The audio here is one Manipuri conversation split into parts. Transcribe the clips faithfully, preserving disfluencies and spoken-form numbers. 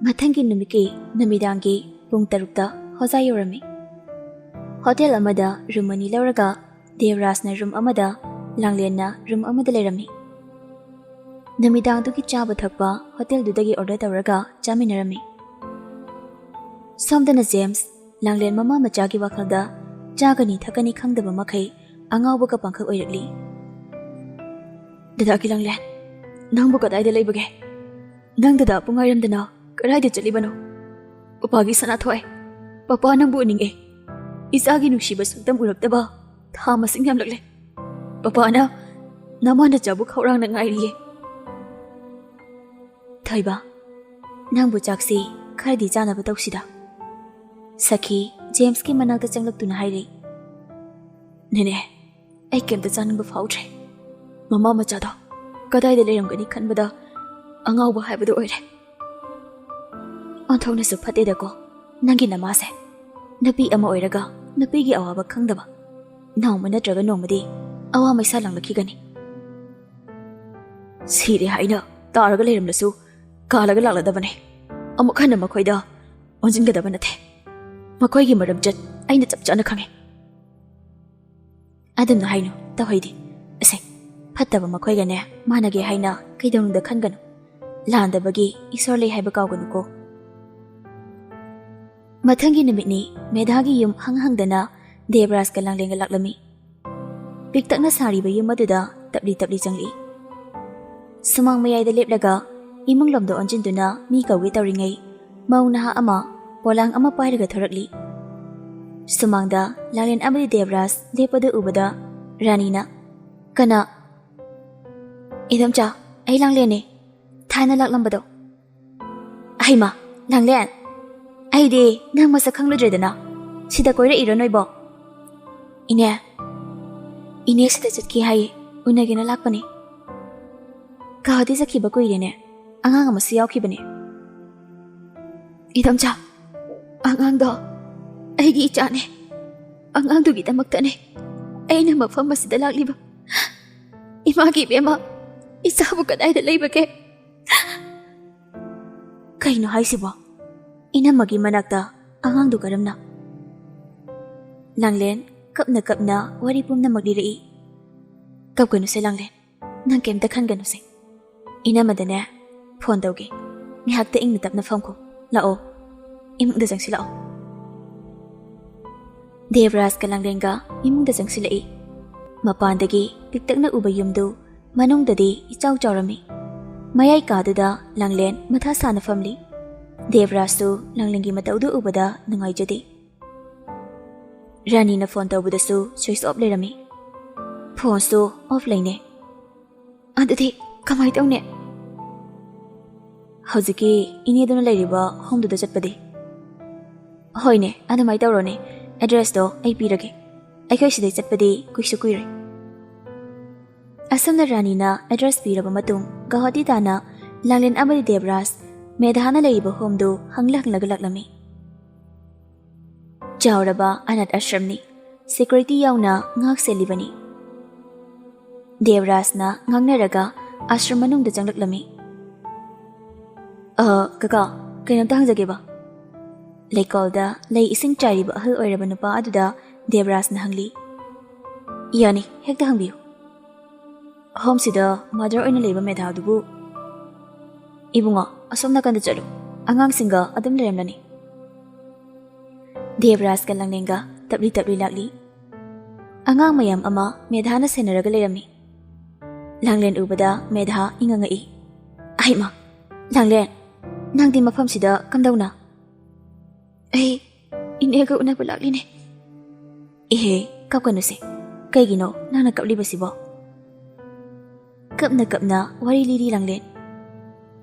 ꯃꯊꯪꯒꯤ ꯅꯨꯃꯤꯠꯀꯤ ꯅꯨꯃꯤꯗꯥꯡꯒꯤ ꯄꯨꯡ ꯇꯔꯨꯛꯇ ꯍꯣꯖꯥ ꯌꯧꯔꯝꯃꯤ꯫ ꯍꯣꯇꯦꯜ ꯑꯃꯗ ꯔꯨꯝ ꯑꯅꯤ ꯂꯧꯔꯒ ꯗꯦꯕꯔꯥꯖꯅ ꯔꯨꯝ ꯑꯃꯗ, ꯂꯥꯡꯂꯦꯟꯅ ꯔꯨꯝ ꯑꯃꯗ ꯂꯩꯔꯝꯃꯤ꯫ ꯅꯨꯃꯤꯗꯥꯡꯗꯨꯒꯤ ꯆꯥꯕ ꯊꯛꯄ ꯍꯣꯇꯦꯜꯗꯨꯗꯒꯤ ꯑꯣꯔꯗꯔ ꯇꯧꯔꯒ ꯆꯥꯃꯤꯟꯅꯔꯝꯃꯤ꯫ ꯁꯣꯝꯗꯅ ꯖꯦꯝꯁ, ꯂꯥꯡꯂꯦꯟ ꯃꯃꯥ ꯃꯆꯥꯒꯤ ꯋꯥꯈꯜꯗ ꯆꯥꯒꯅꯤ ꯊꯛꯀꯅꯤ ꯈꯪꯗꯕ ꯃꯈꯩ ꯑꯉꯥꯎꯕꯒ ꯄꯥꯡꯈꯛ ꯑꯣꯏꯔꯛꯂꯤ꯫ "ꯗꯗꯥꯒꯤ ꯂꯥꯡꯂꯦꯟ, ꯅꯪꯕꯨ ꯀꯗꯥꯏꯗ ꯂꯩꯕꯒꯦ? ꯅꯪ ꯗꯗꯥꯕꯨ ꯉꯥꯏꯔꯝꯗꯅ ꯀꯗꯥꯏꯗ ꯆꯠꯂꯤꯕꯅꯣ? ꯄꯄꯥꯒꯤ ꯁꯅꯥ ꯊꯣꯛꯑꯦ꯫ ꯄꯄꯥ ꯅꯪꯕꯨ ꯎꯅꯤꯡꯉꯦ꯫ ꯏꯆꯥꯒꯤ ꯅꯨꯡꯁꯤꯕ ꯁꯛꯇꯝ ꯎꯔꯛꯇꯕ ꯊꯥ ꯃꯁꯤꯡ ꯌꯥꯝꯂꯛꯂꯦ꯫ ꯄꯄꯥꯅ ꯅꯃꯥ ꯅꯆꯥꯕꯨ ꯈꯧꯔꯥꯡꯅ ꯉꯥꯏꯔꯤꯌꯦ꯫" "ꯊꯣꯏꯕ, ꯅꯪꯕꯨ ꯆꯥꯛꯁꯤ ꯈꯔꯗꯤ ꯆꯥꯅꯕ ꯇꯧꯁꯤꯗ꯫" ꯁꯈꯤ ꯖꯦꯝꯁꯀꯤ ꯃꯅꯥꯛꯇ ꯆꯪꯂꯛꯇꯨꯅ ꯍꯥꯏꯔꯤ꯫ "ꯅꯦꯅꯦ, ꯑꯩ ꯀꯩꯝꯇ ꯆꯥꯅꯤꯡꯕ ꯐꯥꯎꯗ꯭ꯔꯦ꯫ ꯃꯃꯥ ꯃꯆꯥꯗꯣ ꯀꯗꯥꯏꯗ ꯂꯩꯔꯝꯒꯅꯤ ꯈꯟꯕꯗ ꯑꯉꯥꯎꯕ ꯍꯥꯏꯕꯗꯨ ꯑꯣꯏꯔꯦ꯫" "ꯑꯣꯟꯊꯣꯛꯅꯁꯨ ꯐꯠꯇꯦꯗꯀꯣ ꯅꯪꯒꯤ ꯅꯃꯥꯁꯦ꯫ ꯅꯨꯄꯤ ꯑꯃ ꯑꯣꯏꯔꯒ ꯅꯨꯄꯤꯒꯤ ꯑꯋꯥꯕ ꯈꯪꯗꯕ꯫ ꯅꯣꯡꯃ ꯅꯠꯇ꯭ꯔꯒ ꯅꯣꯡꯃꯗꯤ ꯑꯋꯥ ꯃꯩꯁꯥ ꯂꯥꯡꯂꯛꯈꯤꯒꯅꯤ꯫" "ꯁꯤꯔꯦ ꯍꯥꯏꯅ ꯇꯥꯔꯒ ꯂꯩꯔꯝꯂꯁꯨ ꯀꯥꯜꯂꯒ ꯂꯥꯛꯂꯗꯕꯅꯦ꯫ ꯑꯃꯨꯛ ꯍꯟꯅ ꯃꯈꯣꯏꯗ ꯑꯣꯟꯁꯤꯟꯒꯗꯕ ꯅꯠꯇꯦ꯫ ꯃꯈꯣꯏꯒꯤ ꯃꯔꯝꯆꯠ ꯑꯩꯅ ꯆꯞ ꯆꯥꯅ ꯈꯪꯉꯦ꯫" "ꯑꯗꯨꯝꯅ ꯍꯥꯏꯅꯨ, ꯇꯧꯍꯩꯗꯦ꯫ ꯑꯁꯦ, ꯐꯠꯇꯕ ꯃꯈꯣꯏꯒꯅꯦ ꯃꯥꯟꯅꯒꯦ ꯍꯥꯏꯅ ꯀꯩꯗꯧꯅꯨꯡꯗ ꯈꯟꯒꯅꯨ꯫ ꯂꯥꯟꯗꯕꯒꯤ ꯏꯁꯣꯔ ꯂꯩ ꯍꯥꯏꯕ ꯀꯥꯎꯒꯅꯨꯀꯣ꯫" ꯃꯊꯪꯒꯤ ꯅꯨꯃꯤꯠꯅꯤ꯫ ꯃꯦꯙꯥꯒꯤ ꯌꯨꯝ ꯍꯪ ꯍꯪꯗꯅ ꯗꯦꯕꯔꯥꯖꯀ ꯂꯥꯡꯂꯦꯟꯒ ꯂꯥꯛꯂꯝꯃꯤ꯫ ꯄꯤꯛꯇꯛꯅ ꯁꯥꯔꯤꯕ ꯌꯨꯝ ꯑꯗꯨꯗ ꯇꯞꯂꯤ ꯇꯞꯂꯤ ꯆꯪꯂꯛꯏ꯫ ꯁꯨꯃꯥꯡ ꯃꯌꯥꯏꯗ ꯂꯦꯞꯂꯒ ꯏꯃꯨꯡ ꯂꯣꯝꯗ ꯑꯣꯟꯁꯤꯟꯗꯨꯅ ꯃꯤ ꯀꯧꯒꯦ ꯇꯧꯔꯤꯉꯩ, ꯃꯧ ꯅꯍꯥ ꯑꯃ ꯄꯣꯂꯥꯡ ꯑꯃ ꯄꯥꯏꯔꯒ ꯊꯣꯔꯛꯂꯤ꯫ ꯁꯨꯃꯥꯡꯗ ꯂꯥꯡꯂꯦꯟ ꯑꯃꯗꯤ ꯗꯦꯕꯔꯥꯖ ꯂꯦꯞꯄꯗꯨ ꯎꯕꯗ ꯔꯥꯅꯤꯅ, "ꯀꯅꯥ?" "ꯏꯗꯣꯝꯆꯥ, ꯑꯩ ꯂꯥꯡꯂꯦꯟꯅꯦ, ꯊꯥꯏꯅ ꯂꯥꯛꯂꯝꯕꯗꯣ꯫" "ꯑꯍꯩꯃ, ꯂꯥꯡꯂꯦꯟ, ꯑꯩꯗꯤ ꯅꯪ ꯃꯁꯛ ꯈꯪꯂꯨꯗ꯭ꯔꯦꯗꯅ꯫ ꯁꯤꯗ ꯀꯣꯏꯔꯛꯏꯔꯣ ꯅꯣꯏꯕꯣ?" "ꯏꯅꯦ, ꯏꯅꯦ ꯁꯤꯗ ꯆꯠꯈꯤ ꯍꯥꯏꯌꯦ, ꯎꯅꯒꯦꯅ ꯂꯥꯛꯄꯅꯦ꯫" "ꯀꯥꯗꯤ ꯆꯠꯈꯤꯕ ꯀꯨꯏꯔꯦꯅꯦ, ꯑꯉꯥꯡ ꯑꯃꯁꯨ ꯌꯥꯎꯈꯤꯕꯅꯦ꯫" "ꯏꯗꯣꯝꯆꯥ, ꯑꯉꯥꯡꯗꯣ ꯑꯩꯒꯤ ꯏꯆꯥꯅꯦ꯫ ꯑꯉꯥꯡꯗꯨꯒꯤꯗꯃꯛꯇꯅꯦ ꯑꯩꯅ ꯃꯐꯝ ꯑꯁꯤꯗ ꯂꯥꯛꯂꯤꯕ꯫ ꯏꯃꯥꯒꯤ ꯏꯕꯦꯝꯃ, ꯏꯆꯥꯕꯨ ꯀꯗꯥꯏꯗ ꯂꯩꯕꯒꯦ?" ꯀꯩꯅꯣ ꯍꯥꯏꯁꯤꯕꯣ? ꯏꯅꯝꯃꯒꯤ ꯃꯅꯥꯛꯇ ꯑꯉꯥꯡꯗꯨ ꯀꯔꯝꯅ? ꯂꯥꯡꯂꯦꯟ ꯀꯞꯅ ꯀꯞꯅ ꯋꯥꯔꯤ ꯄꯨꯝꯅꯃꯛ ꯂꯤꯔꯛꯏ꯫ "ꯀꯞꯀꯅꯨꯁꯦ ꯂꯥꯡꯂꯦꯟ, ꯅꯪ ꯀꯩꯝꯇ ꯈꯟꯒꯅꯨꯁꯦ꯫ ꯏꯅꯝꯃꯗꯅꯦ ꯐꯣꯟ ꯇꯧꯒꯦ, ꯉꯥꯏꯍꯥꯛꯇ ꯏꯪꯅ ꯇꯞꯅ ꯐꯝꯈꯣ꯫ ꯂꯥꯛꯑꯣ, ꯏꯃꯨꯡꯗ ꯆꯪꯁꯤꯜꯂꯛꯑꯣ꯫" ꯗꯦꯕꯔꯥꯖꯀ ꯂꯥꯡꯂꯦꯟꯒ ꯏꯃꯨꯡꯗ ꯆꯪꯁꯤꯜꯂꯛꯏ꯫ ꯃꯄꯥꯟꯗꯒꯤ ꯄꯤꯛꯇꯛꯅ ꯎꯕ ꯌꯨꯝꯗꯨ ꯃꯅꯨꯡꯗꯗꯤ ꯏꯆꯥꯎ ꯆꯥꯎꯔꯝꯃꯤ꯫ ꯃꯌꯥꯏ ꯀꯥꯗꯨꯗ ꯂꯥꯡꯂꯦꯟ ꯃꯊꯥ ꯁꯥꯅ ꯐꯝꯂꯤ꯫ ꯗꯦꯕꯔꯥꯖꯁꯨ ꯂꯥꯡꯂꯦꯟꯒꯤ ꯃꯇꯧꯗꯨ ꯎꯕꯗ ꯅꯨꯡꯉꯥꯏꯖꯗꯦ꯫ ꯔꯥꯅꯤꯅ ꯐꯣꯟ ꯇꯧꯕꯗꯁꯨ switch off ꯂꯩꯔꯝꯃꯤ꯫ ꯐꯣꯟꯁꯨ off ꯂꯩꯅꯦ꯫ "ꯑꯗꯨꯗꯤ ꯀꯃꯥꯏ ꯇꯧꯅꯤ?" "ꯍꯧꯖꯤꯛꯀꯤ ꯏꯅꯦꯗꯨꯅ ꯂꯩꯔꯤꯕ ꯍꯣꯝꯗꯨꯗ ꯆꯠꯄꯗꯤ?" "ꯍꯣꯏꯅꯦ, ꯑꯗꯨꯃꯥꯏ ꯇꯧꯔꯣꯅꯦ꯫ ꯑꯦꯗ꯭ꯔꯦꯁꯇꯣ ꯑꯩ ꯄꯤꯔꯒꯦ꯫ ꯑꯩꯈꯣꯏ ꯁꯤꯗꯩ ꯆꯠꯄꯗꯤ ꯀꯨꯏꯁꯨ ꯀꯨꯏꯔꯣꯏ꯫" ꯑꯁꯨꯝꯅ ꯔꯥꯅꯤꯅ ꯑꯦꯗ꯭ꯔꯦꯁ ꯄꯤꯔꯕ ꯃꯇꯨꯡ, ꯒꯧꯍꯥꯇꯤ ꯇꯥꯅ ꯂꯥꯡꯂꯦꯟ ꯑꯃꯗꯤ ꯗꯦꯕꯔꯥꯖ ꯃꯦꯙꯥꯅ ꯂꯩꯔꯤꯕ ꯍꯣꯝꯗꯨ ꯍꯪꯂ ꯍꯪꯂꯒ ꯂꯥꯛꯂꯝꯃꯤ꯫ ꯆꯥꯎꯔꯕ ꯑꯅꯥꯊ ꯑꯥꯁ꯭ꯔꯝꯅꯤ꯫ ꯁꯦꯀ꯭ꯌꯨꯔꯤꯇꯤ ꯌꯥꯎꯅ ꯉꯥꯛ ꯁꯦꯜꯂꯤꯕꯅꯤ꯫ ꯗꯦꯕꯔꯥꯖꯅ ꯉꯥꯡꯅꯔꯒ ꯑꯥꯁ꯭ꯔꯝ ꯃꯅꯨꯡꯗ ꯆꯪꯂꯛꯂꯝꯃꯤ꯫ "ꯑ, ꯀꯀꯥ, ꯀꯩꯅꯣꯝꯇ ꯍꯪꯖꯒꯦꯕ?" ꯂꯩꯀꯣꯜꯗ ꯂꯩ ꯏꯁꯤꯡ ꯆꯥꯏꯔꯤꯕ ꯑꯍꯜ ꯑꯣꯏꯔꯕ ꯅꯨꯄꯥ ꯑꯗꯨꯗ ꯗꯦꯕꯔꯥꯖꯅ ꯍꯪꯂꯤ꯫ "ꯌꯥꯅꯤ, ꯍꯦꯛꯇ ꯍꯪꯕꯤꯌꯨ꯫" "ꯍꯣꯝꯁꯤꯗ ꯃꯥꯗꯔ ꯑꯣꯏꯅ ꯂꯩꯕ ꯃꯦꯙꯥꯗꯨꯕꯨ?" "ꯏꯕꯨꯡꯉꯣ, ꯑꯁꯣꯝ ꯅꯥꯀꯟꯗ ꯆꯠꯂꯨ, ꯑꯉꯥꯡꯁꯤꯡꯒ ꯑꯗꯨꯝ ꯂꯩꯔꯝꯂꯅꯤ꯫" ꯗꯦꯕꯔꯥꯖꯀ ꯂꯥꯡꯂꯦꯟꯒ ꯇꯞꯂꯤ ꯇꯞꯂꯤ ꯂꯥꯛꯂꯤ꯫ ꯑꯉꯥꯡ ꯃꯌꯥꯝ ꯑꯃ ꯃꯦꯙꯥꯅ ꯁꯦꯟꯅꯔꯒ ꯂꯩꯔꯝꯃꯤ꯫ ꯂꯥꯡꯂꯦꯟ ꯎꯕꯗ ꯃꯦꯙꯥ ꯏꯉꯛ ꯉꯛꯏ꯫ "ꯑꯩꯃ, ꯂꯥꯡꯂꯦꯟ, ꯅꯪꯗꯤ ꯃꯐꯝꯁꯤꯗ ꯀꯝꯗꯧꯅ?" "ꯑꯩ ꯏꯅꯦꯒ ꯎꯅꯕ ꯂꯥꯛꯂꯤꯅꯦ꯫" "ꯏꯍꯦ, ꯀꯞꯀꯅꯨꯁꯦ꯫ ꯀꯩꯒꯤꯅꯣ ꯅꯪꯅ ꯀꯞꯂꯤꯕꯁꯤꯕꯣ?" ꯀꯞꯅ ꯀꯞꯅ ꯋꯥꯔꯤ ꯂꯤꯔꯤ ꯂꯥꯡꯂꯦꯟ꯫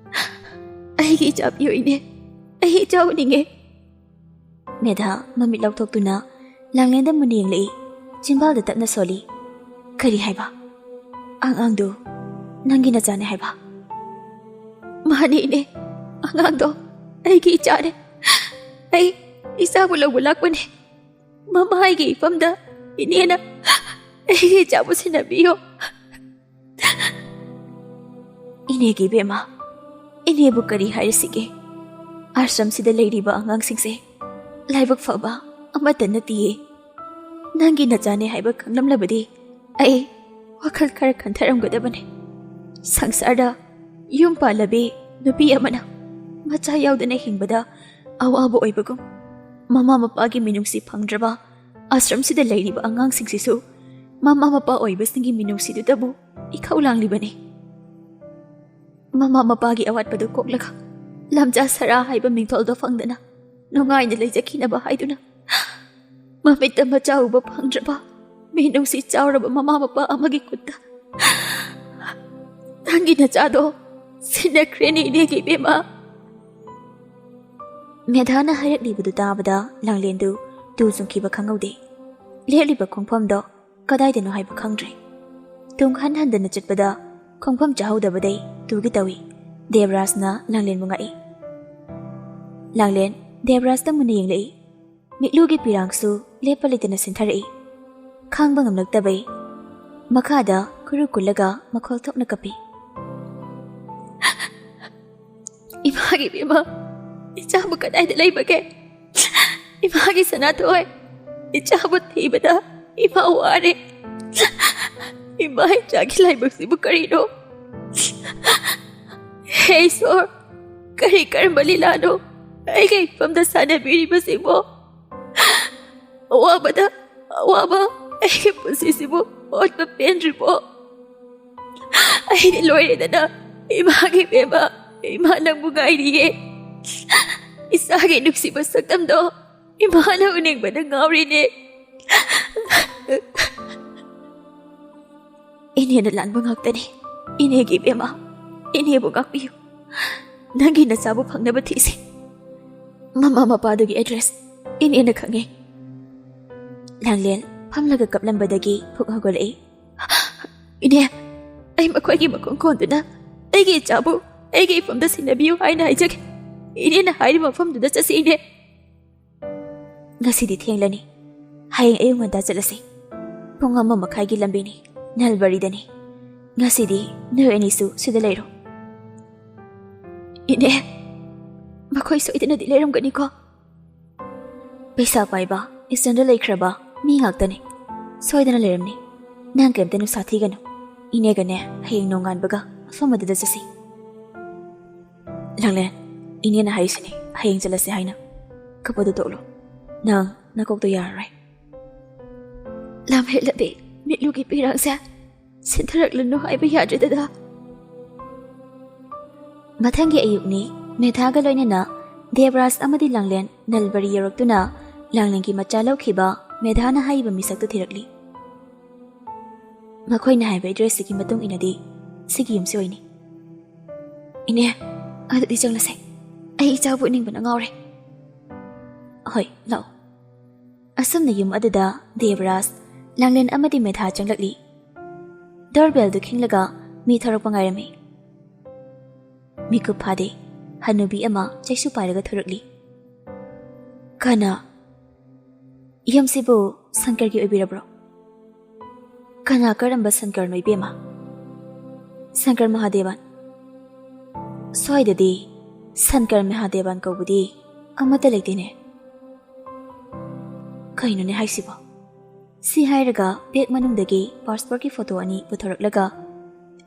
"ꯑꯩꯒꯤ ꯏꯆꯥ ꯄꯤꯌꯨ ꯏꯅꯦ, ꯑꯩ ꯏꯆꯥ ꯎꯅꯤꯡꯉꯦ꯫" ꯃꯦꯙꯥ ꯃꯃꯤꯠ ꯂꯥꯎꯊꯣꯛꯇꯨꯅ ꯂꯥꯡꯂꯦꯟꯗ ꯃꯨꯟꯅ ꯌꯦꯡꯂꯛꯏ꯫ ꯆꯤꯟꯕꯥꯜꯗ ꯇꯞꯅ ꯁꯣꯜꯂꯤ꯫ "ꯀꯔꯤ ꯍꯥꯏꯕ? ꯑꯉꯥꯡꯗꯨ ꯅꯪꯒꯤ ꯅꯆꯥꯅꯦ ꯍꯥꯏꯕ?" "ꯃꯥꯅꯦ ꯏꯅꯦ, ꯑꯉꯥꯡꯗꯣ ꯑꯩꯒꯤ ꯏꯆꯥꯅꯦ꯫ ꯑꯩ ꯏꯆꯥꯕꯨ ꯂꯧꯕ ꯂꯥꯛꯄꯅꯦ꯫ ꯃꯃꯥ ꯑꯩꯒꯤ ꯏꯐꯝꯗ ꯏꯅꯦꯅ ꯑꯩꯒꯤ ꯏꯆꯥꯕꯨ ꯁꯦꯟꯅꯕꯤꯌꯣ꯫" "ꯏꯅꯦꯒꯤ ꯏꯕꯦꯝꯃ, ꯏꯅꯦꯕꯨ ꯀꯔꯤ ꯍꯥꯏꯔꯁꯤꯒꯦ? ꯑꯥꯁ꯭ꯔꯝꯁꯤꯗ ꯂꯩꯔꯤꯕ ꯑꯉꯥꯡꯁꯤꯡꯁꯦ ꯂꯥꯏꯕꯛ ꯐꯕ ꯑꯃꯠꯇ ꯅꯠꯇꯤꯌꯦ꯫ ꯅꯪꯒꯤ ꯅꯆꯥꯅꯦ ꯍꯥꯏꯕ ꯈꯪꯂꯝꯂꯕꯗꯤ ꯑꯩ ꯋꯥꯈꯜ ꯈꯔ ꯈꯟꯊꯔꯝꯒꯗꯕꯅꯤ꯫ ꯁꯪꯁꯥꯔꯗ ꯌꯨꯝ ꯄꯥꯜꯂꯕꯤ ꯅꯨꯄꯤ ꯑꯃꯅ ꯃꯆꯥ ꯌꯥꯎꯗꯅ ꯍꯤꯡꯕꯗ ꯑꯋꯥꯕ ꯑꯣꯏꯕꯒꯨꯝ, ꯃꯃꯥ ꯃꯄꯥꯒꯤ ꯃꯤꯅꯨꯡꯁꯤ ꯐꯪꯗ꯭ꯔꯕ ꯑꯥꯁ꯭ꯔꯝꯁꯤꯗ ꯂꯩꯔꯤꯕ ꯑꯉꯥꯡꯁꯤꯡꯁꯤꯁꯨ ꯃꯃꯥ ꯃꯄꯥ ꯑꯣꯏꯕꯁꯤꯡꯒꯤ ꯃꯤꯅꯨꯡꯁꯤꯗꯨꯗꯕꯨ ꯏꯈꯧ ꯂꯥꯡꯂꯤꯕꯅꯤ꯫ ꯃꯃꯥ ꯃꯄꯥꯒꯤ ꯑꯋꯥꯠꯄꯗꯨ ꯀꯣꯛꯂꯒ ꯂꯝꯖꯥ ꯁꯔꯥ ꯍꯥꯏꯕ ꯃꯤꯡꯊꯣꯜꯗꯣ ꯐꯪꯗꯅ ꯅꯨꯡꯉꯥꯏꯅ ꯂꯩꯖꯈꯤꯅꯕ ꯍꯥꯏꯗꯨꯅ, ꯃꯃꯤꯠꯇ ꯃꯆꯥ ꯎꯕ ꯐꯪꯗ꯭ꯔꯕ ꯃꯤꯅꯨꯡꯁꯤ ꯆꯥꯎꯔꯕ ꯃꯃꯥ ꯃꯄꯥ ꯑꯃꯒꯤ ꯈꯨꯠꯇ ꯅꯪꯒꯤ ꯅꯆꯥꯗꯣ ꯁꯤꯟꯅꯈ꯭ꯔꯦꯅꯦ, ꯏꯅꯦꯒꯤ ꯏꯕꯦꯝꯃ꯫ ꯃꯦꯙꯥꯅ ꯍꯥꯏꯔꯛꯂꯤꯕꯗꯨ ꯇꯥꯕꯗ ꯂꯥꯡꯂꯦꯟꯗꯨ ꯇꯨ ꯆꯨꯡꯈꯤꯕ ꯈꯪꯍꯧꯗꯦ꯫ ꯂꯦꯞꯂꯤꯕ ꯈꯣꯡꯐꯝꯗꯣ ꯀꯗꯥꯏꯗꯅꯣ ꯍꯥꯏꯕ ꯈꯪꯗ꯭ꯔꯦ꯫ ꯇꯨꯡ ꯍꯟ ꯍꯟꯗꯅ ꯆꯠꯄꯗ ꯈꯣꯡꯐꯝ ꯆꯥꯍꯧꯗꯕꯗꯩ ꯇꯨꯒꯦ ꯇꯧꯏ꯫ ꯗꯦꯕꯔꯥꯖꯅ ꯂꯥꯡꯂꯦꯟꯕꯨ ꯉꯥꯛꯏ꯫ ꯂꯥꯡꯂꯦꯟ ꯗꯦꯕꯔꯥꯖꯇ ꯃꯨꯟꯅ ꯌꯦꯡꯂꯛꯏ꯫ ꯃꯤꯠꯂꯨꯒꯤ ꯄꯤꯔꯥꯡꯁꯨ ꯂꯦꯞꯄ ꯂꯩꯇꯅ ꯁꯤꯟꯊꯔꯛꯏ꯫ ꯈꯥꯡꯕ ꯉꯝꯂꯛꯇꯕꯩ ꯃꯈꯥꯗ ꯈꯨꯔꯨ ꯀꯨꯜꯂꯒ ꯃꯈꯣꯜ ꯊꯣꯛꯅ ꯀꯞꯄꯤ꯫ "ꯏꯃꯥꯒꯤ ꯏꯕꯦꯝꯃ, ꯏꯆꯥꯕꯨ ꯀꯗꯥꯏꯗ ꯂꯩꯕꯒꯦ? ꯏꯃꯥꯒꯤ ꯁꯅꯥꯊꯣꯏ, ꯏꯆꯥꯕꯨ ꯊꯤꯕꯗ ꯏꯃꯥ ꯋꯥꯔꯦ꯫ ꯏꯃꯥ, ꯏꯆꯥꯒꯤ ꯂꯥꯏꯕꯛꯁꯤꯕꯨ ꯀꯔꯤꯅꯣ? ꯍꯦ ꯏꯁꯣꯔ, ꯀꯔꯤ ꯀꯔꯝꯕ ꯂꯤꯂꯥꯅꯣ ꯑꯩꯒꯤ ꯏꯐꯝꯗ ꯁꯥꯟꯅꯕꯤꯔꯤꯕꯁꯤꯕꯣ? ꯑꯋꯥꯕꯗ ꯑꯋꯥꯕ ꯑꯩꯒꯤ ꯄꯨꯟꯁꯤꯁꯤꯕꯨ ꯑꯣꯠꯄ ꯄꯦꯟꯗ꯭ꯔꯤꯕꯣ? ꯑꯩꯗꯤ ꯂꯣꯏꯔꯦꯗꯅ, ꯏꯃꯥꯒꯤ ꯏꯕꯦꯝꯃ, ꯏꯃꯥ ꯅꯪꯕꯨ ꯉꯥꯏꯔꯤꯌꯦ꯫ ꯏꯆꯥꯒꯤ ꯅꯨꯡꯁꯤꯕ ꯁꯛꯇꯝꯗꯣ ꯏꯃꯥꯅ ꯎꯅꯤꯡꯕꯅ ꯉꯥꯎꯔꯤꯅꯦ꯫" "ꯏꯅꯦꯅ ꯂꯥꯟꯕ ꯉꯥꯛꯇꯅꯤ꯫ ꯏꯅꯦꯒꯤ ꯏꯕꯦꯝꯃ, ꯏꯅꯦꯕꯨ ꯉꯥꯛꯄꯤꯌꯨ꯫ ꯅꯪꯒꯤ ꯅꯆꯥꯕꯨ ꯐꯪꯅꯕ ꯊꯤꯁꯤ꯫ ꯃꯃꯥ ꯃꯄꯥꯗꯨꯒꯤ ꯑꯦꯗ꯭ꯔꯦꯁ ꯏꯅꯦꯅ ꯈꯪꯉꯤ꯫" ꯂꯥꯡꯂꯦꯟ ꯐꯝꯂꯒ ꯀꯞꯂꯝꯕꯗꯒꯤ ꯐꯨꯛ ꯍꯧꯒꯠꯂꯛꯏ꯫ "ꯏꯅꯦ, ꯑꯩ ꯃꯈꯣꯏꯒꯤ ꯃꯈꯣꯡ ꯀꯣꯟꯗꯨꯅ ꯑꯩꯒꯤ ꯏꯆꯥꯕꯨ ꯑꯩꯒꯤ ꯏꯐꯝꯗ ꯁꯤꯟꯅꯕꯤꯌꯨ ꯍꯥꯏꯅ ꯍꯥꯏꯖꯒꯦ꯫ ꯏꯅꯦꯅ ꯍꯥꯏꯔꯤꯕ ꯃꯐꯝꯗꯨꯗ ꯆꯠꯁꯤ, ꯏꯅꯦ꯫" "ꯉꯁꯤꯗꯤ ꯊꯦꯡꯂꯅꯤ꯫ ꯍꯌꯦꯡ ꯑꯌꯨꯛ ꯉꯟꯇꯥ ꯆꯠꯂꯁꯤ꯫ ꯄꯨꯡ ꯑꯃ ꯃꯈꯥꯏꯒꯤ ꯂꯝꯕꯤꯅꯤ, ꯅꯜꯕꯔꯤꯗꯅꯤ꯫ ꯉꯁꯤꯗꯤ ꯅꯣꯏ ꯑꯅꯤꯁꯨ ꯁꯤꯗ ꯂꯩꯔꯣ꯫" "ꯏꯅꯦ, ꯃꯈꯣꯏ" ꯑꯩꯈꯣꯏ ꯁꯣꯏꯗꯅꯗꯤ ꯂꯩꯔꯝꯒꯅꯤꯀꯣ? ꯄꯩꯁꯥ ꯄꯥꯏꯕ, ꯏꯁꯇꯦꯟꯗꯔ ꯂꯩꯈ꯭ꯔꯕ ꯃꯤ ꯉꯥꯛꯇꯅꯤ꯫ ꯁꯣꯏꯗꯅ ꯂꯩꯔꯝꯅꯤ꯫ ꯅꯪ ꯀꯩꯝꯇ ꯅꯨꯡꯁꯥ ꯊꯤꯒꯅꯨ꯫ ꯏꯅꯦꯒꯅꯦ ꯍꯌꯦꯡ ꯅꯣꯡꯉꯥꯟꯕꯒ ꯃꯐꯝ ꯑꯗꯨꯗ ꯆꯠꯁꯤ꯫ ꯂꯥꯡꯂꯦꯟ, ꯏꯅꯦꯅ ꯍꯥꯏꯔꯤꯁꯤꯅꯤ, ꯍꯌꯦꯡ ꯆꯠꯂꯁꯤ ꯍꯥꯏꯅ꯫ ꯀꯞꯄꯗꯨ ꯇꯣꯛꯂꯣ꯫ ꯅꯪ ꯅꯀꯣꯛꯇꯣ ꯌꯥꯔꯔꯣꯏ꯫ ꯂꯝꯍꯦꯜꯂꯕꯤ ꯃꯤꯠꯂꯨꯒꯤ ꯄꯤꯔꯥꯡꯁꯦ ꯁꯤꯟꯊꯔꯛꯂꯅꯨ ꯍꯥꯏꯕ ꯌꯥꯗ꯭ꯔꯦ ꯗꯗꯥ꯫ ꯃꯊꯪꯒꯤ ꯑꯌꯨꯛꯅꯤ꯫ ꯃꯦꯙꯥꯒ ꯂꯣꯏꯅꯅ ꯗꯦꯕꯔꯥꯖ ꯑꯃꯗꯤ ꯂꯥꯡꯂꯦꯟ ꯅꯜꯕꯔꯤ ꯌꯧꯔꯛꯇꯨꯅ ꯂꯥꯡꯂꯦꯟꯒꯤ ꯃꯆꯥ ꯂꯧꯈꯤꯕ ꯃꯦꯙꯥꯅ ꯍꯥꯏꯔꯤꯕ ꯃꯤꯁꯛꯇꯨ ꯊꯤꯔꯛꯂꯤ꯫ ꯃꯈꯣꯏꯅ ꯍꯥꯏꯕ ꯑꯦꯗ꯭ꯔꯦꯁꯁꯤꯒꯤ ꯃꯇꯨꯡ ꯏꯟꯅꯗꯤ ꯁꯤꯒꯤ ꯌꯨꯝꯁꯤ ꯑꯣꯏꯅꯤ꯫ ꯏꯅꯦ, ꯑꯗꯨꯗꯤ ꯆꯪꯂꯁꯦ꯫ ꯑꯩ ꯏꯆꯥꯕꯨ ꯎꯠꯅꯤꯡꯕꯅ ꯉꯥꯎꯔꯦ꯫ ꯍꯣꯏ, ꯂꯥꯛꯑꯣ꯫ ꯑꯁꯨꯝꯅ ꯌꯨꯝ ꯑꯗꯨꯗ ꯗꯦꯕꯔꯥꯖ, ꯂꯥꯡꯂꯦꯟ ꯑꯃꯗꯤ ꯃꯦꯙꯥ ꯆꯪꯂꯛꯂꯤ꯫ ꯗꯣꯔꯕꯦꯜꯗꯨ ꯈꯤꯡꯂꯒ ꯃꯤ ꯊꯣꯔꯛꯄ ꯉꯥꯏꯔꯝꯃꯤ꯫ ꯃꯤꯀꯨꯞ ꯐꯥꯗꯦ, ꯍꯅꯨꯕꯤ ꯑꯃ ꯆꯩꯁꯨ ꯄꯥꯏꯔꯒ ꯊꯣꯔꯛꯂꯤ꯫ "ꯀꯅꯥ? ꯌꯨꯝꯁꯤꯕꯨ ꯁꯪꯀꯔꯒꯤ ꯑꯣꯏꯕꯤꯔꯕ꯭ꯔꯣ?" "ꯀꯅꯥ ꯀꯔꯝꯕ ꯁꯪꯀꯔꯅꯣ ꯏꯕꯦꯝꯃ?" "ꯁꯪꯀꯔ ꯃꯍꯥꯗꯦꯕꯟ꯫ ꯁ꯭ꯋꯥꯏꯗꯗꯤ ꯁꯪꯀꯔ ꯃꯍꯥꯗꯦꯕꯟ ꯀꯧꯕꯗꯤ ꯑꯃꯠꯇ ꯂꯩꯇꯦꯅꯦ꯫" "ꯀꯩꯅꯣꯅꯦ ꯍꯥꯏꯁꯤꯕꯣ?" ꯁꯤ ꯍꯥꯏꯔꯒ ꯕꯦꯒ ꯃꯅꯨꯡꯗꯒꯤ ꯄꯥꯁꯄꯣꯔꯠꯀꯤ ꯐꯣꯇꯣ ꯑꯅꯤ ꯄꯨꯊꯣꯔꯛꯂꯒ,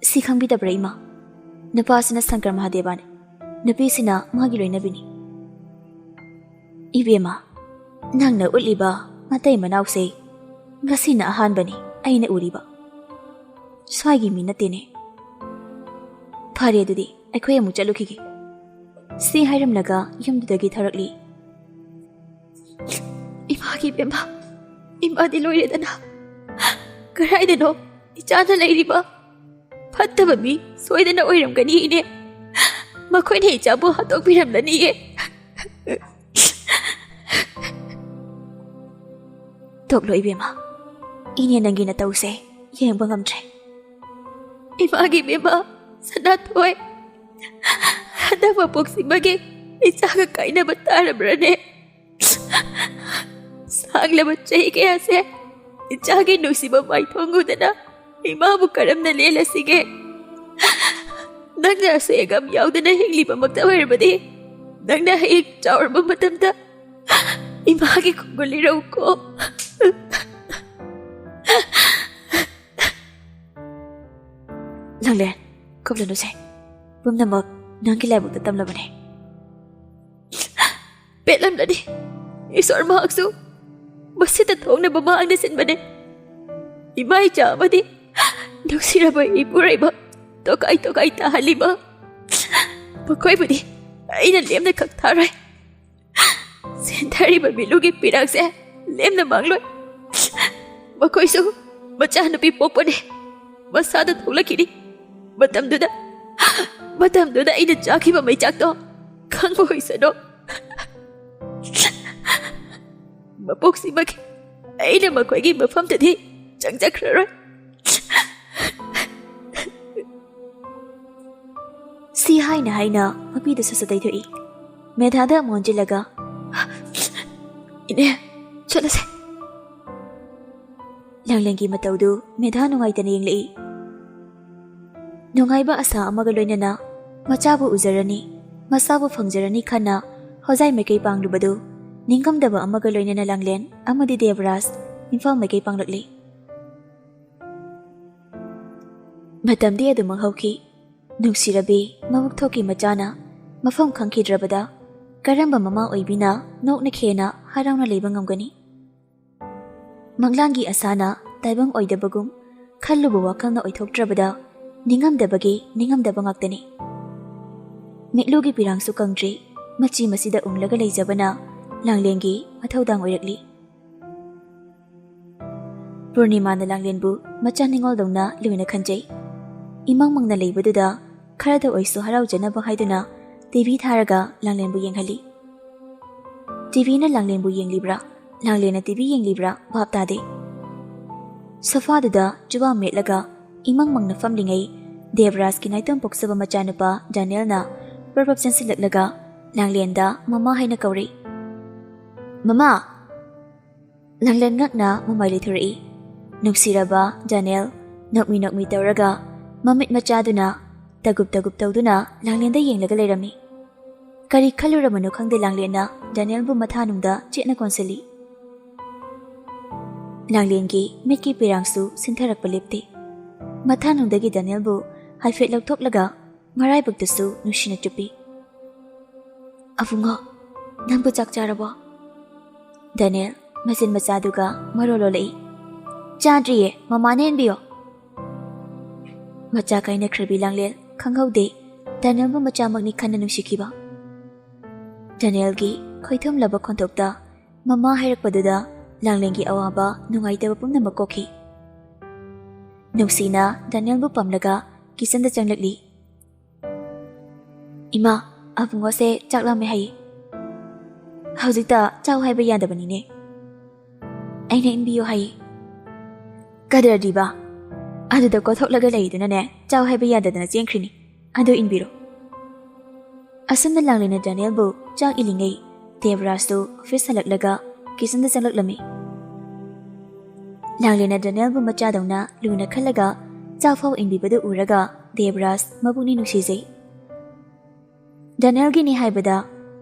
"ꯁꯤ ꯈꯪꯕꯤꯗꯕ꯭ꯔꯥ ꯏꯃꯥ? ꯅꯨꯄꯥꯁꯤꯅ ꯁꯪꯀꯔ ꯃꯍꯥꯗꯦꯕꯥꯅꯤ, ꯅꯨꯄꯤꯁꯤꯅ ꯃꯥꯒꯤ ꯂꯣꯏꯅꯕꯤꯅꯤ꯫" "ꯏꯕꯦꯝꯃ, ꯅꯪꯅ ꯎꯠꯂꯤꯕ ꯃꯇꯩ ꯃꯅꯥꯎꯁꯦ ꯉꯁꯤꯅ ꯑꯍꯥꯟꯕꯅꯤ ꯑꯩꯅ ꯎꯔꯤꯕ꯫ ꯁ꯭ꯋꯥꯏꯒꯤ ꯃꯤ ꯅꯠꯇꯦꯅꯦ꯫ ꯐꯔꯦ, ꯑꯗꯨꯗꯤ ꯑꯩꯈꯣꯏ ꯑꯃꯨꯛ ꯆꯠꯂꯨꯈꯤꯒꯦ꯫" ꯁꯤ ꯍꯥꯏꯔꯝꯂꯒ ꯌꯨꯝꯗꯨꯗꯒꯤ ꯊꯣꯔꯛꯂꯤ꯫ "ꯏꯃꯥꯒꯤ ꯏꯕꯦꯝꯃ, ꯏꯃꯥꯗꯤ ꯂꯣꯏꯔꯦꯗꯅ꯫ ꯀꯗꯥꯏꯗꯅꯣ ꯏꯆꯥꯅ ꯂꯩꯔꯤꯕ? ꯐꯠꯇꯕ ꯃꯤ ꯁꯣꯏꯗꯅ ꯑꯣꯏꯔꯝꯒꯅꯤ ꯏꯅꯦ꯫ ꯃꯈꯣꯏꯅ ꯏꯆꯥꯕꯨ ꯍꯥꯠꯇꯣꯛꯄꯤꯔꯝꯂꯅꯤꯌꯦ꯫" "ꯇꯣꯛꯂꯣ ꯏꯕꯦꯝꯃ, ꯏꯅꯦ ꯅꯪꯒꯤ ꯅꯇꯧꯁꯦ ꯌꯦꯡꯕ ꯉꯝꯗ꯭ꯔꯦ꯫" "ꯏꯃꯥꯒꯤ ꯏꯕꯦꯝꯃ, ꯁꯅꯥꯊꯣꯏ, ꯍꯟꯗꯛ ꯃꯄꯣꯛꯁꯤꯃꯒꯤ ꯏꯆꯥꯒ ꯀꯥꯏꯅꯕ ꯇꯥꯔꯕ꯭ꯔꯅꯦ? ꯁꯥꯡꯂꯕ ꯆꯍꯤ ꯀꯌꯥꯁꯦ ꯏꯆꯥꯒꯤ ꯅꯨꯡꯁꯤꯕ ꯃꯥꯏꯊꯣꯡ ꯎꯗꯅ ꯏꯃꯥꯕꯨ ꯀꯔꯝꯅ ꯂꯦꯜꯂꯁꯤꯒꯦ? ꯅꯪꯅ ꯑꯁꯣꯏ ꯑꯉꯥꯝ ꯌꯥꯎꯗꯅ ꯍꯤꯡꯂꯤꯕꯃꯛꯇ ꯑꯣꯏꯔꯕꯗꯤ ꯅꯪꯅ ꯍꯌꯦꯡ ꯆꯥꯎꯔꯕ ꯃꯇꯝꯗ ꯏꯃꯥꯒꯤ ꯈꯣꯡꯒꯨꯜ ꯂꯤꯔꯧꯀꯣ꯫ ꯂꯥꯡꯂꯦꯟ, ꯀꯞꯂꯅꯨꯁꯦ꯫ ꯄꯨꯝꯅꯃꯛ ꯅꯪꯒꯤ ꯂꯥꯏꯕꯛꯇ ꯇꯝꯂꯕꯅꯦ꯫ ꯄꯦꯠꯂꯝꯂꯅꯤ꯫ ꯏꯁꯣꯔ ꯃꯍꯥꯛꯁꯨ ꯃꯁꯤꯗ ꯊꯣꯛꯅꯕ ꯃꯍꯥꯛꯅ ꯁꯤꯟꯕꯅꯦ꯫ ꯏꯃꯥ ꯏꯆꯥ ꯑꯃꯗꯤ ꯅꯨꯡꯁꯤꯔꯕ ꯏꯄꯨꯔꯣꯏꯕ ꯇꯣꯈꯥꯏ ꯇꯣꯈꯥꯏ ꯇꯥꯍꯜꯂꯤꯕ ꯃꯈꯣꯏꯕꯨꯗꯤ ꯑꯩꯅ ꯂꯦꯝꯅ ꯈꯛ ꯊꯥꯔꯣꯏ꯫ ꯁꯦꯟꯊꯔꯤꯕ ꯃꯤꯠꯂꯨꯒꯤ ꯄꯤꯔꯥꯡꯁꯦ ꯂꯦꯝꯅ ꯃꯥꯡꯂꯣꯏ꯫ ꯃꯈꯣꯏꯁꯨ ꯃꯆꯥꯅꯨꯄꯤ ꯄꯣꯛꯄꯅꯦ꯫ ꯃꯁꯥꯗ ꯊꯣꯛꯂꯛꯈꯤꯅꯤ꯫ ꯃꯇꯝꯗꯨꯗ, ꯃꯇꯝꯗꯨꯗ ꯑꯩꯅ ꯆꯥꯈꯤꯕ ꯃꯩꯆꯥꯛꯇꯣ ꯈꯪꯕ ꯑꯣꯏꯁꯅꯨ꯫ ꯃꯄꯣꯛꯁꯤꯃꯒꯤ ꯑꯩꯅ ꯃꯈꯣꯏꯒꯤ ꯃꯐꯝꯗꯗꯤ ꯆꯪꯖꯈ꯭ꯔꯔꯣꯏ꯫ ꯁꯤ ꯍꯥꯏꯅ ꯍꯥꯏꯅ ꯃꯄꯤꯗꯨꯁꯨ ꯁꯠ ꯇꯩꯊꯣꯛꯏ꯫ ꯃꯦꯙꯥꯗ ꯑꯃꯨꯛ ꯑꯣꯟꯁꯤꯜꯂꯒ, "ꯏꯅꯦ, ꯆꯠꯂꯁꯦ꯫" ꯂꯥꯡꯂꯦꯟꯒꯤ ꯃꯇꯧꯗꯨ ꯃꯦꯙꯥ ꯅꯨꯡꯉꯥꯏꯇꯅ ꯌꯦꯡꯂꯛꯏ꯫ ꯅꯨꯡꯉꯥꯏꯕ ꯑꯁꯥ ꯑꯃꯒ ꯂꯣꯏꯅꯅ ꯃꯆꯥꯕꯨ ꯎꯖꯔꯅꯤ, ꯃꯆꯥꯕꯨ ꯐꯪꯖꯔꯅꯤ ꯈꯟꯅ ꯍꯣꯖꯥꯏ ꯃꯥꯏꯀꯩ ꯄꯥꯡꯂꯨꯕꯗꯨ ꯅꯤꯡꯉꯝꯗꯕ ꯑꯃꯒ ꯂꯣꯏꯅꯅ ꯂꯥꯡꯂꯦꯟ ꯑꯃꯗꯤ ꯗꯦꯕꯔꯥꯖ ꯏꯝꯐꯥꯜ ꯃꯥꯏꯀꯩ ꯄꯥꯡꯂꯛꯂꯤ꯫ ꯃꯇꯝꯗꯤ ꯑꯗꯨꯃꯛ ꯍꯧꯈꯤ꯫ ꯅꯨꯡꯁꯤꯔꯕꯤ ꯃꯕꯨꯛ ꯊꯣꯛꯀꯤ ꯃꯆꯥꯅ ꯃꯐꯝ ꯈꯪꯈꯤꯗ꯭ꯔꯕꯗ ꯀꯔꯝꯕ ꯃꯃꯥ ꯑꯣꯏꯕꯤꯅ ꯅꯣꯛꯅ ꯈꯦꯅ ꯍꯔꯥꯎꯅ ꯂꯩꯕ ꯉꯝꯒꯅꯤ? ꯃꯪꯂꯥꯟꯒꯤ ꯑꯁꯥꯅ ꯇꯥꯏꯕꯪ ꯑꯣꯏꯗꯕꯒꯨꯝ, ꯈꯜꯂꯨꯕ ꯋꯥꯈꯜꯅ ꯑꯣꯏꯊꯣꯛꯇ꯭ꯔꯕꯗ ꯅꯤꯡꯉꯝꯗꯕꯒꯤ ꯅꯤꯡꯉꯝꯗꯕ ꯉꯥꯛꯇꯅꯤ꯫ ꯃꯤꯠꯂꯨꯒꯤ ꯄꯤꯔꯥꯡꯁꯨ ꯀꯪꯗ꯭ꯔꯤ꯫ ꯃꯆꯤ ꯃꯁꯤꯗ ꯎꯪꯂꯒ ꯂꯩꯖꯕꯅ ꯂꯥꯡꯂꯦꯟꯒꯤ ꯃꯊꯧꯗꯥꯡ ꯑꯣꯏꯔꯛꯂꯤ꯫ ꯄꯨꯔꯅꯤꯃꯥꯅ ꯂꯥꯡꯂꯦꯟꯕꯨ ꯃꯆꯥ ꯅꯤꯡꯉꯣꯜꯗꯧꯅ ꯂꯨꯅ ꯈꯟꯖꯩ꯫ ꯏꯃꯪ ꯃꯪꯅ ꯂꯩꯕꯗꯨꯗ ꯈꯔꯗ ꯑꯣꯏꯁꯨ ꯍꯔꯥꯎꯖꯅꯕ ꯍꯥꯏꯗꯨꯅ ꯇꯤꯚꯤ ꯊꯥꯔꯒ ꯂꯥꯡꯂꯦꯟꯕꯨ ꯌꯦꯡꯍꯜꯂꯤ꯫ ꯇꯤꯚꯤꯅ ꯂꯥꯡꯂꯦꯟꯕꯨ ꯌꯦꯡꯂꯤꯕ꯭ꯔꯥ, ꯂꯥꯡꯂꯦꯟꯅ ꯇꯤꯚꯤ ꯌꯦꯡꯂꯤꯕ꯭ꯔꯥ ꯚꯥꯞ ꯇꯥꯗꯦ꯫ ꯁꯣꯐꯥꯗꯨꯗ ꯖꯨꯕꯥ ꯃꯦꯠꯂꯒ ꯏꯃꯪ ꯃꯪꯅ ꯐꯝꯂꯤꯉꯩ ꯗꯦꯕꯔꯥꯖꯀꯤ ꯅꯥꯏꯇꯣꯝ ꯄꯣꯛꯆꯕ ꯃꯆꯥꯅꯨꯄꯥ ꯗꯥꯅꯤꯌꯦꯜꯅ ꯄ꯭ꯔꯞ ꯄ꯭ꯔꯞ ꯆꯦꯟꯁꯤꯜꯂꯛꯂꯒ ꯂꯥꯡꯂꯦꯟꯗ "ꯃꯃꯥ" ꯍꯥꯏꯅ ꯀꯧꯔꯤ꯫ "ꯃꯃꯥ!" ꯂꯥꯡꯂꯦꯟ ꯉꯛꯅ ꯃꯃꯥꯏ ꯂꯩꯊꯣꯔꯛꯏ꯫ ꯅꯨꯡꯁꯤꯔꯕ ꯗꯥꯅꯤꯌꯦꯜ ꯅꯣꯛꯃꯤ ꯅꯣꯛꯃꯤ ꯇꯧꯔꯒ ꯃꯃꯤꯠ ꯃꯆꯥꯗꯨꯅ ꯇꯒꯨꯞ ꯇꯒꯨꯞ ꯇꯧꯗꯨꯅ ꯂꯥꯡꯂꯦꯟꯗ ꯌꯦꯡꯂꯒ ꯂꯩꯔꯝꯃꯤ꯫ ꯀꯔꯤ ꯈꯜꯂꯨꯔꯕꯅꯣ ꯈꯪꯗꯦ, ꯂꯥꯡꯂꯦꯟꯅ ꯗꯥꯅꯤꯌꯦꯜꯕꯨ ꯃꯊꯥꯅꯨꯡꯗ ꯆꯦꯠꯅ ꯀꯣꯟꯁꯤꯜꯂꯤ꯫ ꯂꯥꯡꯂꯦꯟꯒꯤ ꯃꯤꯠꯀꯤ ꯄꯤꯔꯥꯡꯁꯨ ꯁꯤꯟꯊꯔꯛꯄ ꯂꯦꯞꯇꯦ꯫ ꯃꯊꯥꯅꯨꯡꯗꯒꯤ ꯗꯥꯅꯤꯌꯦꯜꯕꯨ ꯍꯥꯏꯐꯦꯠ ꯂꯧꯊꯣꯛꯂꯒ ꯃꯔꯥꯏꯕꯛꯇꯁꯨ ꯅꯨꯡꯁꯤꯅ ꯆꯨꯞꯄꯤ꯫ "ꯑꯕꯨꯡꯉꯣ, ꯅꯪꯕꯨ ꯆꯥꯛ ꯆꯥꯔꯕꯣ?" ꯗꯥꯅꯤꯌꯦꯜ ꯃꯆꯤꯟ ꯃꯆꯥꯗꯨꯒ ꯃꯔꯣꯜ ꯂꯣꯜꯂꯛꯏ꯫ "ꯆꯥꯗ꯭ꯔꯤꯌꯦ, ꯃꯃꯥꯅ ꯏꯟꯕꯤꯌꯣ꯫" ꯃꯆꯥ ꯀꯥꯏꯅꯈ꯭ꯔꯕꯤ ꯂꯥꯡꯂꯦꯟ ꯈꯪꯍꯧꯗꯦ ꯗꯥꯅꯤꯌꯦꯜꯕꯨ ꯃꯆꯥꯃꯛꯅꯤ ꯈꯟꯅ ꯅꯨꯡꯁꯤꯈꯤꯕ꯫ ꯗꯥꯅꯤꯌꯦꯜꯒꯤ ꯈꯣꯏꯊꯨꯝꯂꯕ ꯈꯣꯟꯊꯣꯛꯇ ꯃꯃꯥ ꯍꯥꯏꯔꯛꯄꯗꯨꯗ ꯂꯥꯡꯂꯦꯟꯒꯤ ꯑꯋꯥꯕ ꯅꯨꯡꯉꯥꯏꯇꯕ ꯄꯨꯝꯅꯃꯛ ꯀꯣꯛꯈꯤ꯫ ꯅꯨꯡꯁꯤꯅ ꯗꯥꯅꯤꯌꯦꯜꯕꯨ ꯄꯝꯂꯒ ꯀꯤꯆꯟꯗ ꯆꯪꯂꯛꯂꯤ꯫ "ꯏꯃꯥ, ꯑꯕꯨꯡꯉꯣꯁꯦ ꯆꯥꯛ ꯂꯥꯝꯃꯦ ꯍꯥꯏꯌꯦ꯫ ꯍꯧꯖꯤꯛꯇ ꯆꯥꯎ ꯍꯥꯏꯕ ꯌꯥꯗꯕꯅꯤꯅꯦ꯫ ꯑꯩꯅ ꯏꯟꯕꯤꯌꯨ ꯍꯥꯏꯌꯦ꯫" "ꯀꯗꯔꯗꯤꯕ, ꯑꯗꯨꯗ ꯀꯣꯊꯣꯛꯂꯒ ꯂꯩꯗꯨꯅꯅꯦ, ꯆꯥꯎ ꯍꯥꯏꯕ ꯌꯥꯗꯗꯅ ꯆꯦꯟꯈ꯭ꯔꯤꯅꯤ꯫ ꯑꯗꯨ ꯏꯟꯕꯤꯔꯣ꯫" ꯑꯁꯨꯝꯅ ꯂꯥꯡꯂꯦꯟꯅ ꯗꯥꯅꯤꯌꯦꯜꯕꯨ ꯆꯥꯛ ꯏꯜꯂꯤꯉꯩ ꯗꯦꯕꯔꯥꯖꯁꯨ ꯑꯣꯐꯤꯁ ꯍꯜꯂꯛꯂꯒ ꯀꯤꯆꯟꯗ ꯆꯪꯂꯛꯂꯝꯃꯤ꯫ ꯂꯥꯡꯂꯦꯟꯅ ꯗꯥꯅꯤꯌꯦꯜꯕꯨ ꯃꯆꯥꯗꯧꯅ ꯂꯨꯅ ꯈꯜꯂꯒ ꯆꯥꯛ ꯐꯥꯎ ꯏꯟꯕꯤꯕꯗꯨ ꯎꯔꯒ ꯗꯦꯕꯔꯥꯖ ꯃꯕꯨꯛꯅꯤ ꯅꯨꯡꯁꯤꯖꯩ꯫ ꯗꯥꯅꯤꯌꯦꯜꯒꯤꯅꯤ ꯍꯥꯏꯕꯗ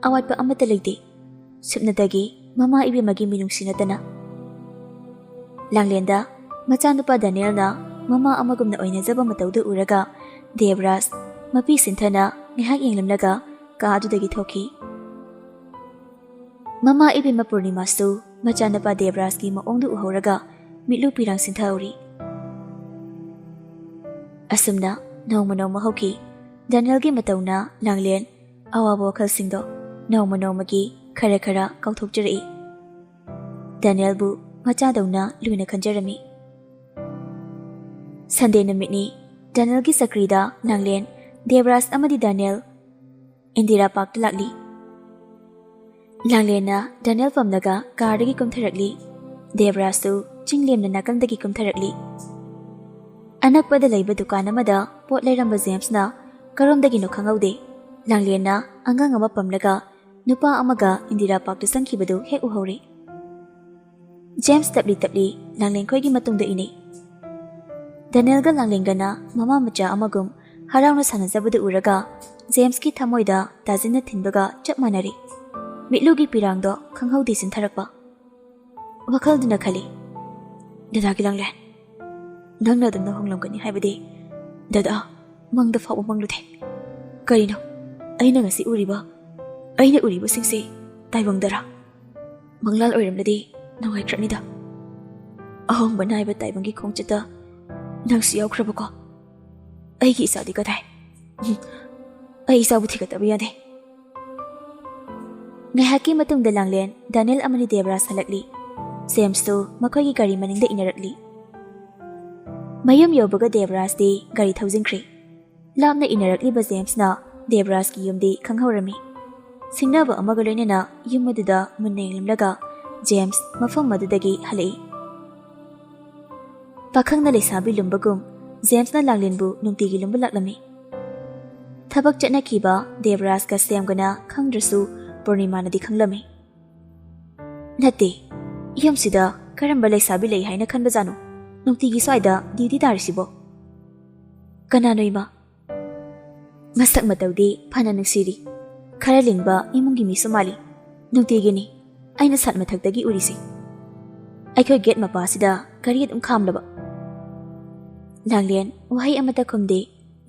ꯑꯋꯥꯠꯄ ꯑꯃꯠꯇ ꯂꯩꯇꯦ꯫ ꯁꯨꯞꯅꯇꯒꯤ ꯃꯃꯥ ꯏꯕꯦꯝꯃꯒꯤ ꯃꯤꯅꯨꯡꯁꯤ ꯅꯠꯇꯅ꯫ ꯂꯥꯡꯂꯦꯟꯗ ꯃꯆꯥꯅꯨꯄꯥ ꯗꯥꯅꯤꯌꯦꯜꯅ ꯃꯃꯥ ꯑꯃꯒꯨꯝꯅ ꯑꯣꯏꯅꯖꯕ ꯃꯇꯧꯗꯨ ꯎꯔꯒ ꯗꯦꯕꯔꯥꯖ ꯃꯄꯤ ꯁꯤꯟꯊꯅ ꯉꯥꯏꯍꯥꯛ ꯌꯦꯡꯂꯝꯂꯒ ꯀꯥ ꯑꯗꯨꯗꯒꯤ ꯊꯣꯛꯈꯤ꯫ ꯃꯃꯥ ꯏꯕꯦꯝꯃ ꯄꯨꯔꯅꯤꯃꯥꯁꯨ ꯃꯆꯥꯅꯨꯄꯥ ꯗꯦꯕꯔꯥꯖꯀꯤ ꯃꯑꯣꯡꯗꯨ ꯎꯍꯧꯔꯒ ꯃꯤꯠꯂꯨ ꯄꯤꯔꯥꯡ ꯁꯤꯟꯊꯍꯧꯔꯤ꯫ ꯑꯁꯨꯝꯅ ꯅꯣꯡꯃ ꯅꯣꯡꯃ ꯍꯧꯈꯤ꯫ ꯗꯥꯅꯤꯌꯦꯜꯒꯤ ꯃꯇꯧꯅ ꯂꯥꯡꯂꯦꯟ ꯑꯋꯥꯕ ꯋꯥꯈꯜꯁꯤꯡꯗꯣ ꯅꯣꯡꯃ ꯅꯣꯡꯃꯒꯤ ꯈꯔ ꯈꯔ ꯀꯥꯎꯊꯣꯛꯆꯔꯛꯏ꯫ ꯗꯥꯅꯤꯌꯦꯜꯕꯨ ꯃꯆꯥꯗꯧꯅ ꯂꯨꯅ ꯈꯟꯖꯔꯝꯃꯤ꯫ ꯁꯟꯗꯦ ꯅꯨꯃꯤꯠꯅꯤ꯫ ꯗꯥꯅꯤꯌꯦꯜꯒꯤ ꯆꯀ꯭ꯔꯤꯗ ꯂꯥꯡꯂꯦꯟ, ꯗꯦꯕꯔꯥꯖ ꯑꯃꯗꯤ ꯗꯥꯅꯤꯌꯦꯜ ꯏꯟꯗꯤꯔꯥ ꯄꯥꯔꯛꯇ ꯂꯥꯛꯂꯤ꯫ ꯂꯥꯡꯂꯦꯟꯅ ꯗꯥꯅꯤꯌꯦꯜ ꯄꯝꯂꯒ ꯀꯥꯔꯗꯒꯤ ꯀꯨꯝꯊꯔꯛꯂꯤ꯫ ꯗꯦꯕꯔꯥꯖꯁꯨ ꯆꯤꯡ ꯂꯦꯝꯅ ꯅꯥꯀꯟꯗꯒꯤ ꯀꯨꯝꯊꯔꯛꯂꯤ꯫ ꯑꯅꯛꯄꯗ ꯂꯩꯕ ꯗꯨꯀꯥꯟ ꯑꯃꯗ ꯄꯣꯠ ꯂꯩꯔꯝꯕ ꯖꯦꯝꯁꯅ ꯀꯔꯣꯝꯗꯒꯤꯅꯣ ꯈꯪꯍꯧꯗꯦ, ꯂꯥꯡꯂꯦꯟꯅ ꯑꯉꯥꯡ ꯑꯃ ꯄꯝꯂꯒ ꯅꯨꯄꯥ ꯑꯃꯒ ꯏꯟꯗꯤꯔꯥ ꯄꯥꯔꯛꯇ ꯆꯪꯈꯤꯕꯗꯨ ꯍꯦꯛ ꯎꯍꯧꯔꯦ꯫ ꯖꯦꯝꯁ ꯇꯞꯂꯤ ꯇꯞꯂꯤ ꯂꯥꯡꯂꯦꯟꯈꯣꯏꯒꯤ ꯃꯇꯨꯡꯗ ꯏꯅꯩ꯫ ꯗꯥꯅꯤꯌꯦꯜꯒ ꯂꯥꯡꯂꯦꯟꯒꯅ ꯃꯃꯥ ꯃꯆꯥ ꯑꯃꯒꯨꯝ ꯍꯔꯥꯎꯅ ꯁꯥꯟꯅꯖꯕꯗꯨ ꯎꯔꯒ ꯖꯦꯝꯁꯀꯤ ꯊꯃꯣꯏꯗ ꯇꯥꯖꯤꯟꯅ ꯊꯤꯟꯕꯒ ꯆꯞ ꯃꯥꯟꯅꯔꯤ꯫ ꯃꯤꯠꯂꯨꯒꯤ ꯄꯤꯔꯥꯡꯗꯣ ꯈꯪꯍꯧꯗꯦ ꯆꯤꯟꯊꯔꯛꯄ꯫ ꯋꯥꯈꯜꯗꯨꯅ ꯈꯜꯂꯤ, "ꯗꯗꯥꯒꯤ ꯂꯥꯡꯂꯦꯟ, ꯅꯪꯅ ꯑꯗꯨꯝꯅ ꯍꯣꯡꯂꯝꯒꯅꯤ ꯍꯥꯏꯕꯗꯤ ꯗꯗꯥ ꯃꯪꯗ ꯐꯥꯎꯕ ꯃꯪꯂꯨꯗꯦ꯫ ꯀꯔꯤꯅꯣ ꯑꯩꯅ ꯉꯁꯤ ꯎꯔꯤꯕ, ꯑꯩꯅ ꯎꯔꯤꯕꯁꯤꯡꯁꯤ ꯇꯥꯏꯕꯪꯗꯔꯥ? ꯃꯪꯂꯥꯜ ꯑꯣꯏꯔꯝꯂꯗꯤ ꯅꯨꯡꯉꯥꯏꯈ꯭ꯔꯅꯤꯗ꯫ ꯑꯍꯣꯡꯕ ꯅꯥꯏꯕ ꯇꯥꯏꯕꯪꯒꯤ ꯈꯣꯡꯆꯠꯇ ꯅꯪꯁꯨ ꯌꯥꯎꯈ꯭ꯔꯕꯀꯣ? ꯑꯩꯒꯤ ꯏꯆꯥꯗꯤ ꯀꯗꯥꯏ? ꯎꯝ, ꯑꯩ ꯏꯆꯥꯕꯨ ꯊꯤꯒꯠꯇꯕ ꯌꯥꯗꯦ꯫" ꯉꯥꯏꯍꯥꯛꯀꯤ ꯃꯇꯨꯡꯗ ꯂꯥꯡꯂꯦꯟ, ꯗꯥꯅꯤꯌꯦꯜ ꯑꯃꯗꯤ ꯗꯦꯕꯔꯥꯖ ꯍꯜꯂꯛꯂꯤ꯫ ꯖꯦꯝꯁꯇꯨ ꯃꯈꯣꯏꯒꯤ ꯒꯥꯔꯤ ꯃꯅꯤꯡꯗ ꯏꯟꯅꯔꯛꯂꯤ꯫ ꯃꯌꯨꯝ ꯌꯧꯕꯒ ꯗꯦꯕꯔꯥꯖꯇꯤ ꯒꯥꯔꯤ ꯊꯧꯖꯤꯟꯈ꯭ꯔꯦ꯫ ꯂꯥꯞꯅ ꯏꯟꯅꯔꯛꯂꯤꯕ ꯖꯦꯝꯁꯅ ꯗꯦꯕꯔꯥꯖꯀꯤ ꯌꯨꯝꯗꯤ ꯈꯪꯍꯧꯔꯝꯃꯤ꯫ ꯁꯤꯡꯅꯕ ꯑꯃꯒ ꯂꯣꯏꯅꯅ ꯌꯨꯝ ꯑꯗꯨꯗ ꯃꯨꯟꯅ ꯌꯦꯡꯂꯝꯂꯒ ꯖꯦꯝꯁ ꯃꯐꯝ ꯑꯗꯨꯗꯒꯤ ꯍꯜꯂꯛꯏ꯫ ꯄꯥꯈꯪꯅ ꯂꯩꯁꯥꯕꯤ ꯂꯨꯝꯕꯒꯨꯝ ꯖꯦꯝꯁꯅ ꯂꯥꯡꯂꯦꯟꯕꯨ ꯅꯨꯡꯇꯤꯒꯤ ꯂꯨꯝꯕ ꯂꯥꯛꯂꯝꯃꯤ꯫ ꯊꯕꯛ ꯆꯠꯅꯈꯤꯕ ꯗꯦꯕꯔꯥꯖꯀ ꯁꯦꯝꯒꯅ ꯈꯪꯗ꯭ꯔꯁꯨ ꯄꯨꯔꯅꯤꯃꯥꯅꯗꯤ ꯈꯪꯂꯝꯃꯤ꯫ "ꯅꯠꯇꯦ, ꯌꯨꯝꯁꯤꯗ ꯀꯔꯝꯕ ꯂꯩꯁꯥꯕꯤ ꯂꯩ ꯍꯥꯏꯅ ꯈꯟꯕꯖꯥꯠꯅꯣ? ꯅꯨꯡꯇꯤꯒꯤ ꯁ꯭ꯋꯥꯏꯗ ꯗ꯭ꯌꯨꯇꯤ ꯇꯥꯔꯤꯁꯤꯕꯣ? ꯀꯅꯥꯅꯣ ꯏꯃꯥ? ꯃꯁꯛ ꯃꯇꯧꯗꯤ ꯐꯅ ꯅꯨꯡꯁꯤꯔꯤ, ꯈꯔ ꯂꯤꯡꯕ ꯏꯃꯨꯡꯒꯤ ꯃꯤꯁꯨ ꯃꯥꯜꯂꯤ꯫ ꯅꯨꯡꯇꯤꯒꯤꯅꯤ ꯑꯩꯅ ꯁꯥꯠ ꯃꯊꯛꯇꯒꯤ ꯎꯔꯤꯁꯦ꯫ ꯑꯩꯈꯣꯏ ꯒꯦꯠ ꯃꯄꯥꯁꯤꯗ ꯒꯥꯔꯤ ꯑꯗꯨꯝ ꯈꯥꯝꯂꯕ꯫" ꯂꯥꯡꯂꯦꯟ ꯋꯥꯍꯩ ꯑꯃꯠꯇ ꯈꯨꯝꯗꯦ꯫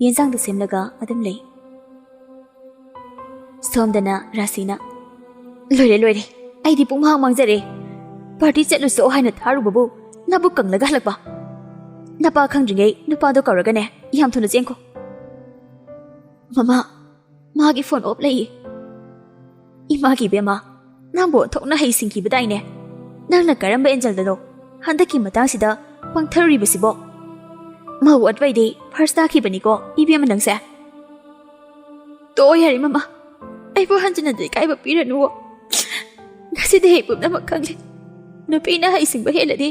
ꯌꯦꯟꯁꯥꯡꯗꯨ ꯁꯦꯝꯂꯒ ꯑꯗꯨꯝ ꯂꯩ꯫ ꯁꯣꯝꯗꯅ ꯔꯥꯁꯤꯅ, "ꯂꯣꯏꯔꯦ, ꯂꯣꯏꯔꯦ, ꯑꯩꯗꯤ ꯄꯨꯡꯃꯥꯡ ꯃꯥꯡꯖꯔꯦ꯫ ꯄꯥꯔꯇꯤ ꯆꯠꯂꯨꯁꯣ ꯍꯥꯏꯅ ꯊꯥꯔꯨꯕꯕꯨ ꯅꯕꯨꯛ ꯀꯪꯂꯒ ꯍꯜꯂꯛꯄ꯫ ꯅꯄꯥ ꯈꯪꯗ꯭ꯔꯤꯉꯩ ꯅꯨꯄꯥꯗꯣ ꯀꯧꯔꯒꯅꯦ ꯌꯥꯝ ꯊꯨꯅ ꯆꯦꯟꯈꯣ꯫" "ꯃꯃꯥ, ꯃꯥꯒꯤ ꯐꯣꯟ ꯑꯣꯐ ꯂꯩꯌꯦ꯫" "ꯏꯃꯥꯒꯤ ꯏꯕꯦꯝꯃ, ꯅꯪꯕꯨ ꯑꯣꯟꯊꯣꯛꯅ ꯍꯩ ꯁꯤꯡꯈꯤꯕꯗꯥꯏꯅꯦ꯫ ꯅꯪꯅ ꯀꯔꯝꯕ ꯑꯦꯟꯖꯜꯗꯅꯣ ꯍꯟꯗꯛꯀꯤ ꯃꯇꯥꯡꯁꯤꯗ ꯄꯪꯊꯔꯨꯔꯤꯕꯁꯤꯕꯣ? ꯃꯧ ꯑꯣꯠꯄꯩꯗꯤ ꯐꯥꯔꯁ ꯇꯥꯈꯤꯕꯅꯤꯀꯣ ꯏꯕꯦꯝꯃ ꯅꯪꯁꯦ꯫" "ꯇꯣꯛꯑꯣ ꯌꯥꯔꯦ ꯃꯃꯥ, ꯑꯩꯕꯨ ꯍꯟꯖꯤꯟꯅꯗꯤ ꯏꯀꯥꯏꯕ ꯄꯤꯔꯅꯨꯋꯣ꯫ ꯉꯁꯤꯗꯤ ꯑꯩ ꯄꯨꯝꯅꯃꯛ ꯈꯪꯂꯦ꯫ ꯅꯨꯄꯤꯅ ꯍꯩꯁꯤꯡꯕ ꯍꯦꯜꯂꯗꯤ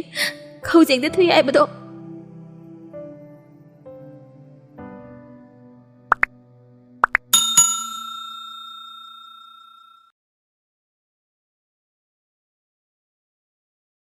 ꯈꯧꯖꯦꯡꯗ ꯊꯨꯏ ꯍꯥꯏꯕꯗꯣ